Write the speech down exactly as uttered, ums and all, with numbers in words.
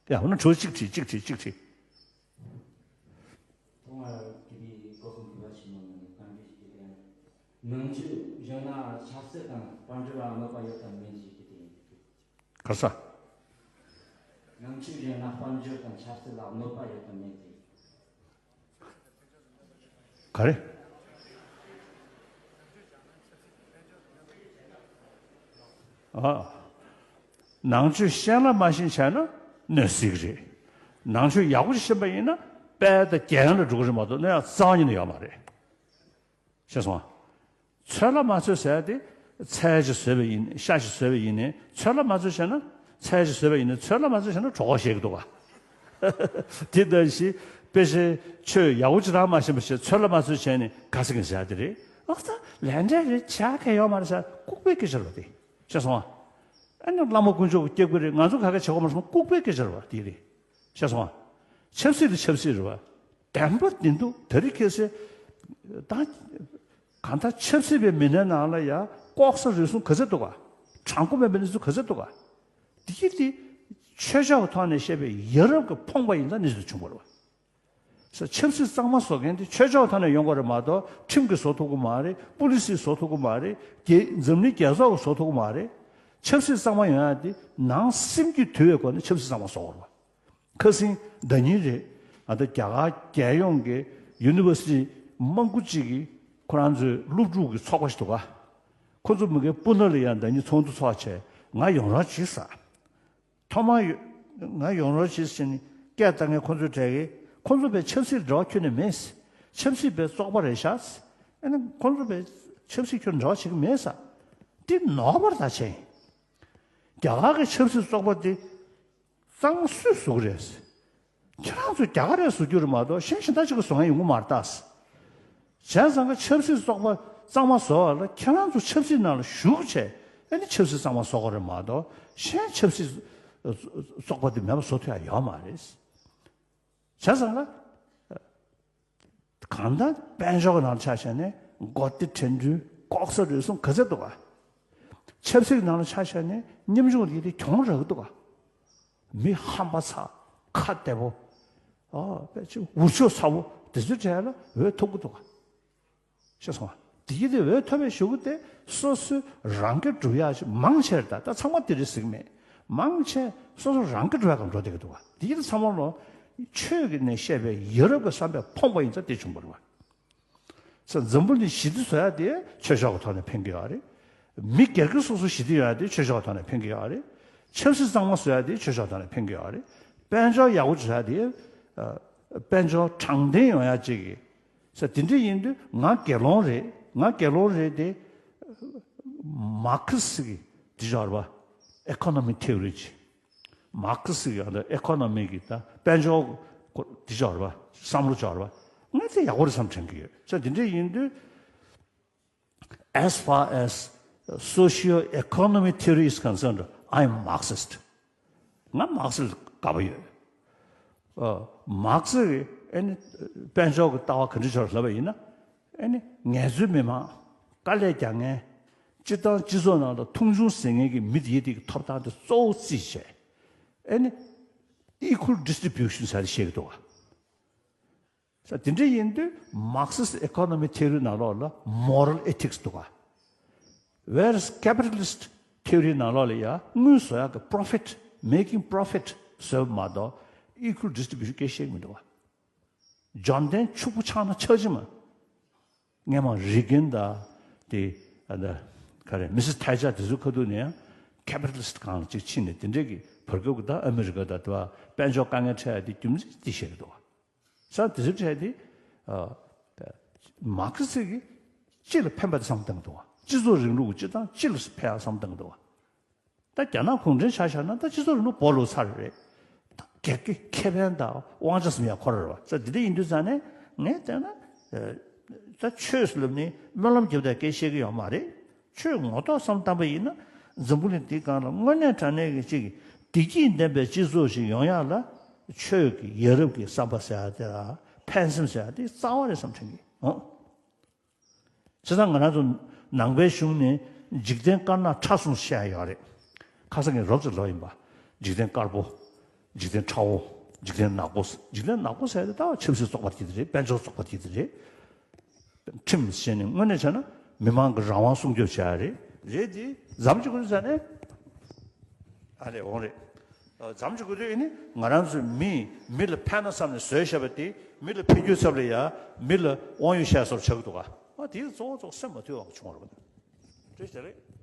ཡ། འོ་ན་དྲི་བ་གཅིག་དྲིས། གཅིག་དྲིས། གཅིག་དྲིས། ཐོག་མར་དེ་རིང་སྐུ་གཟུགས་འདུས་པ་ཆེན་མོ་ནང་ནས་བཀའ་འདྲི་ཞིག་དྲིས། ནང་ཆོས་གཞན་ལ་ཆབ་སྲིད་དང་དཔལ་འབྱོར་ལ་གནོད་པ་ཡོད་དམ་མེད་ཅེས་དྲིས་ཏེ། ག་རེ་ཟེར། ནང་ཆོས་གཞན་ལ་དཔལ་འབྱོར་དང་ཆབ་སྲིད་ལ་གནོད་པ་ཡོད་དམ་མེད་ཅེས། ག་རེ། ཨ། ནང་ཆོས་གཞན་ལ་མ་ཤེས་བྱས་ན་གནོད་སྲིད་ཀྱི་རེད། ནང་ཆོས་ཡག་པོ་ཞིག་ཤེས་པ་ཡིན་ན་དཔལ་དང་རྒྱལ་ཡོངས་ལ་འགྲོ་གི་རེད་མ་གཏོགས་གནོད་ཡག་རྩ་བ་ཉིད་ནས་ཡོད་མ་རེད། ཤེས་སོང་ང་། ཚོད་ལ་མ་ཚོད་ཟེར་ཡ་དེ་ཚལ་ཞིག་བཟོས་པ་ཡིན། ཤ་ཞིག་བཟོས་པ་ཡིན་ནའི་ཚོད་ལ་མ་ཚོད་བྱས་ན། ཚལ་ཞིག་བཟོས་པ་ཡིན་ནའི་ཚོད་ལ་མ་ཚོད་བྱས་ན་གྲོད་ཁོག་བཤལ་གྱི་འདུག་ག་དེ་ལྟ་བུ་ཞིག་དཔེ་ཆའི་ཆོས་ཡག་པོ་ཅིག་རང་མ་ཤེས་པ་ཞིག་ཚོད་ལ་མ་ཚོད་བྱས་ནས་ག་ཟེར་གྱིན་ཟེར་ཡ་དེ་རེད། ཨ་ཙི། ལས་འབྲས་རེད། བྱ་གལ་ཡོད་མ་རེད་ཟེར། ལྐུགས་པའི་སྐད་ཆ་རེད་པ་དེ། ཤེས་སོང་ང་། ཨ་ནི་བླ་མ་དཀོན་མཆོག་གི་སྐྱབས་ཀྱི་རེད། ང་ཚོ་ག་གེ་བྱེད་དགོས་མ་རེད་གསུངས། ལྐུགས་པའི་སྐད་ཆ་རེད་པ་དེ་རེད། ཤེས་སོང་ང་། ཆབ་སྲིད་དེ་ཆབ་སྲིད་རེད་པ། བདེན་པ་བདེན་འདུག་དེ་རིང་ཁ་སང་ད་གང་ལྟར་ཆབ་སྲིད་པའི་མི་སྣའི་ནང་ལ་ཡ་ལྐོག་ཟ་རུལ་སུངས་ག་ཚོད་འདུག་ག་དྲང་པོ་མེད་པའི་གནས་ཚུལ་ག་ཚོད་འདུག་ག་དེ་གི་དེ་ཆོས་ཕྱོགས་ཀྱི་ཐོག་ནས་བཤད་པའི་ཡ་རབས་ཀྱི་ཕོངས་པ་ཡིན་ཙང་གནས་ཚུལ་བྱུང་བ་རེད་པ། ས་ཆབ་སྲིད་གཙང་མ་བཟོ་མཁན་དེ་ཆོས་ཕྱོགས་ཀྱི་ཐོག་ནས་ཡོང་དགོས་རེད་མ་གཏོགས། ཁྲིམས་ཀྱིས་བཟོ་ཐུབ་ཀྱི་མ་རེད། པུ་ལི་སིས་བཟོ་ཐུབ་ཀྱི་མ་རེད། རྒྱལ། འཛམ་གླིང་རྒྱལ་ཚོགས་ཀྱིས་བཟོ་ཐུབ་ཀྱི་མ་རེད། ཆབ་སྲིད་གཙང་མ་ཡོང་ཡ་དེ་ནང་སེམས་ཀྱི་དུལ་བའི་སྒོ་ནས་ཆབ་སྲིད་གཙང་མ་བཟོ་དགོས་རེད་པ། ཁ་སང་ཟླ་ཉིན་རེད། ཨ། ད་རྒྱ་གར་རྒྱལ་ཡོངས་ཀྱི་ཡུ་ནི་ཝར་སི་ཊི་མང་པོ་ཅིག་གིས་ཁོ་རང་ཚོའི་སློབ་ཕྲུག་གི་ཚོགས་པ་ཞིག་འདུག་ག་ཁོ་ཚོ་མ་གིར་པུ་ནེ་ལ་ཡང་ཟླ་ཉིན་ཚོགས་འདུ་ཚོགས་བྱས། ང་ཡོང་རོགས་བྱེད་ཟེར། ཐོག་མར་ཡོ། ང་ཡོང་རོགས་བྱེད་ཟེར་ནས་སྐད་བཏང་མཁན་ཁོ་ཚོའི་གྲས་ཀྱིས། ཁོ་ཚོ་དཔེ་ཆབ་སྲིད་འབྲེལ་བ་ཁྱོན་ནས་མེད། ཆབ་སྲིད་པའི་བཙོག་པ་རེད་ཤག་ཨ་ནི་ཁོ་ཚོ་དཔེ་ཆབ་སྲིད་ཁྱོན་འབྲེལ་བ་བྱེད་ཀྱི་མེད་ཟེར། འདི་ནོར་བ་རེད་ད་ཆེ། རྒྱ་གར་གྱི་ཆབ་སྲིད་བཙོག་པ་འདི་གཙང་སུས་བཟོ་གི་རེད། ཁྱེད་རང་ཚོ་རྒྱ་གར་རེད་བཟོ་རྒྱུ་རེད་མ་གཏོགས། གཞན་གཞན་དག་ཅིག་གིས་བཟོ་མཁན་ཡོང་གི་མ་རེད་ད། བྱས་ཙང་ཀ་ཆབ་སྲིད་བཙོག་པ་གཙང་མ་བཟོ་བ་ལ་ཁྱེད་རང་ཚོ་ཆབ་སྲིད་ནང་ལ་ཞུགས་བྱས། ཨ་ནི་ཆབ་སྲིད་གཙང་མ་བཟོ་དགོས་རེད་མ་གཏོགས། གཞན་ཆབ་སྲིད་བཙོག་པ་དེ་མེད་པ་བཟོ་ཐུབ་ཡ་ཡོད་མ་རེད། བྱས་ཙང་ཀ་གང་ལྟར་དཔལ་འབྱོར་གྱི་ནང་ལ་ཆ་བཞག་ནས་མགོ་རྟིང་བྲེག་འགྲུལ། ལྐོག་ཟ་རུལ་སུངས་ག་ཚོད་འདུག་ག་ཆབ་སྲིད་ནང་ལ་ཆ་བཞག་ནས་ཉམ་ཆུང་དེ་དེ་གྱོང་རག་གི་འདུག་ག་མི་ཧམ་པ་ཚ། ཁ་བདེ་པོ། ཨ། དཔེ་ཆ་འུར་ཆོག་ཚ་པོ་དེ་ཚོའི་གྲས་ལ་འོས་ཐོབ་ཀྱི་འདུག་ག་ཤེས་སོང་ང་། དེ་གི་དེ་འོས་ཐོབ་པའི་གཞུག་གུ་དེ་སོ་སོའི་རང་གིས་སྒྲུབ་ཡག་ཅིག་མང་ཆེར། ད་ད་ཚང་མ་དེ་རེད་ཟེར་གྱི་མེད། མང་ཆེ་སོ་སོ་རང་གིས་སྒྲུབ་ཡག་གམ་འགྲོ་བསྡད་ཀྱི་འདུག་ག་དེ་གི་དེ་ཚང་མ་ལོ་ཆོས་ཀྱི་ནས་བཤད་པའི་ཡ་རབས་ཀྱི་བསམ་པའི་ཕོངས་པ་ཡིན་ཙང་དེ་བྱུང་བ་རེད་པ། ས། འཛམ་བུ་གླིང་ཞི་བདེ་བཟོ་ཡ་དེ་ཆོས་ཕྱོགས་ཀྱི་ཐོག་ནས་ཕན་གྱི་ཡོད་རེད། མི་སྒེར་གྱི་སོ་སོ་ཞི་བདེ་ཡོང་ཡ་དེ་ཆོས་ཕྱོགས་ཀྱི་ཐོག་ནས་ཕན་གྱི་ཡོད་རེད། ཆབ་སྲིད་གཙང་མ་བཟོ་ཡ་དེ་ཆོས་ཕྱོགས་ཐོག་ནས་ཕན་གྱི་ཡོད་རེད། དཔལ་འབྱོར་ཡག་པོ་བཟོ་ཡ་དེ། ཨ། དཔལ་འབྱོར་དྲང་བདེན་ཡོང་ཡ་ཅིག་གི། ས། དེ་འདྲ་ཡིན་དུས་ང་དགེ་སློང་རེད། ང་དགེ་སློང་རེད་དེ། མར་ཁེ་སི་གི་དེ་ཅིག་ཡོད་རེད་པ། ཨི་ཀོ་ནོ་མི་ཐེའོ་རི་ཅིག་མར་ཁེ་སི་གི་ཨ་ནི་ཨི་ཀོ་ནོ་མི་གི་ད་དཔལ་འབྱོར་གྱི་དེ་ཅིག་ཡོད་རེད་པ། བསམ་བློ་ཅིག་ཡོད་རེད་པ། ངས་དེ་ཡག་པོ་རེད་བསམ་དྲན་གྱི་ཡོད། ས། དེ་འདྲ་ཡིན་དུས། As far as socio-economic theory is concerned, I am Marxist. ང་མར་ཁེ་སི་ལ་དགའ་པོ་ཡོད། ཨ། མར་ཁེ་སི་གིས་ཨ་ནི་དཔལ་འབྱོར་གྱི་ལྟ་བ་ག་འདྲ་ཅིག་ཡོད་རེད་ལབ་པ་ཡིན་ན། ཨ་ནི་ངལ་རྩོལ་མི་མང་། དཀའ་ལས་རྒྱག་མཁན། སྤྱིར་བཏང་སྤྱི་ཚོགས་ནང་ལ་མཐོང་ཆུང་བཟོ་མཁན་གྱི་མི་དེ་དེ་གི་ཐོབ་ཐང་དེ་གཙོ་བོ་བརྩིས་བྱས། ཨ་ནི་equal distribution ཟེར་ཡ་དེ་བཤད་ཀྱི་འདུག་ག་ས། དེ་འདྲ་ཡིན་དུས་Marxist economic theory ནང་ལོགས་ལ་moral ethics འདུག་ག Whereas capitalist theory ནང་ལོགས་ལ་ཡ་དངུལ་བཟོ་ཡག་གི་profit, making profit བཟོས་པ་མ་གཏོགས་equal distribution སྐད་བཤད་ཀྱི་མི་འདུག་ག་འབྱོར་ལྡན་ཕྱུག་པོ་ཆགས་ན་ཆགས་ཀྱི་མ། སྔོན་མ་རི་གན་དང་དེ། ཨ། ད་ག་རེ། མི་སིས་ཐེ་ཆར་དེ་ཚོའི་ཁ་ཐུག་ནས་ཡང་capitalist སྒང་ལ་ཅིག་ཕྱིན་ནས། དེ་འདྲས་ཀྱི་བར་སྐབས་ཀྱི་ད་ཨ་མི་རི་ཀ་དང་དེ་བ་དཔལ་འབྱོར་དཀའ་ངལ་འཕྲད་ཡ་དེ་རྒྱུ་མཚན་དེ་བཤད་ཀྱི་འདུག་ག་ས། དེ་ཚོའི་གྲས་དེ། ཨ། མར་ཁེ་སི་གིས་སྤྱི་ལ་ཕན་པ་དེ་བསམ་བཏང་གི་འདུག་ག་སྤྱི་ཚོགས་རིང་ལུགས་ཀྱི་སྤྱི་དང་སྤྱི་ལ་ཕན་ཡག་བསམ་བཏང་གི་འདུག་ག་ད་རྒྱ་ནག་གུང་ཁྲན་ཆ་བཞག་ན་ད་སྤྱི་ཚོགས་རིང་ལུགས་བོར་ལོག་ཚར་རེད། ད་སྒེར་གྱི་ཁེ་ཕན་དང་དབང་ཆ་ཟིན་ཡག་ཁོ་རང་རེད་པ། ས། དེ་འདྲ་ཡིན་དུས་ཙང་ནས་ངས་བལྟས་ན། ཨ། ད་ཆོས་ཟེར་ལབ་ནས་སྨོན་ལམ་རྒྱབ་དང་སྐད་བཤད་ཀྱི་ཡོད་མ་རེད། ཆོས་ངོ་ཐོག་བསམ་བཏང་པ་ཡིན་ན། འཛམ་བུ་གླིང་འདིའི་སྒང་ལ་དངོས་གནས་དྲང་གནས་ཀྱི་ཅིག་བདེ་སྐྱིད་ལྡན་པའི་སྤྱི་ཚོགས་ཤིག་ཡོང་ཡག་ལ་ཆོས་ཀྱི་ཡ་རབས་ཀྱི་བསམ་པ་ཟེར་ཡ་དེ་དང་ཕན་སེམས་ཟེར་ཡ་དེ་རྩ་བ་རེད་བསམ་དྲན་གྱི་འོང་། བྱས་ཙང་ང་རང་ཚོ་ནང་པའི་གཞུང་ནས་འཇིག་རྟེན་དཀར་ནག་ཕྲ་གསུམ་བཤད་ཡ་ཡོད་རེད། ཁ་སང་གི་རོབ་ཙམ་ལབ་ཡིན་པ། འཇིག་རྟེན་དཀར་པོ། འཇིག་རྟེན་ཁྲ་བོ། འཇིག་རྟེན་ནག་པོ། འཇིག་རྟེན་ནག་པོ་ཟེར་ཡ་དེ་ད་ཆབ་སྲིད་བཙོག་པ་དེ་རེད། དཔལ་འབྱོར་བཙོག་པ་དེ་རེད། ཁྲིམས་བཤད་ནས་དངོས་གནས་བྱས་ན་མི་མང་གི་རང་དབང་སྲུང་སྐྱོབ་བྱ་ཡ་རེད། རེད་དེ་མཚམས་ཅིག་དགོས་ཟེར་ནས། ཨ་ལས་འོང་རེད། མཚམས་ཅིག་དགོས་དུས་ཨེ་ནི་ང་རང་ཚོའི་མི་མི་ལ་ཕན་ན་བསམ་ནས་བཟོས་བཞག་པ་དེ་མི་ལ་ཕན་རྒྱུའི་ཚབ་ལ་ཡ་མི་ལ་དབང་ཡོད་བཤད་སོར་ཆགས་ཀྱི་འདུག་ག་ཨ་དེ་གཙོ་བོ་གཙོ་བོ་སེམས་མ་དུལ་བ་བྱུང་བ་རེད་པ། འདྲ་ཞིག་རེད།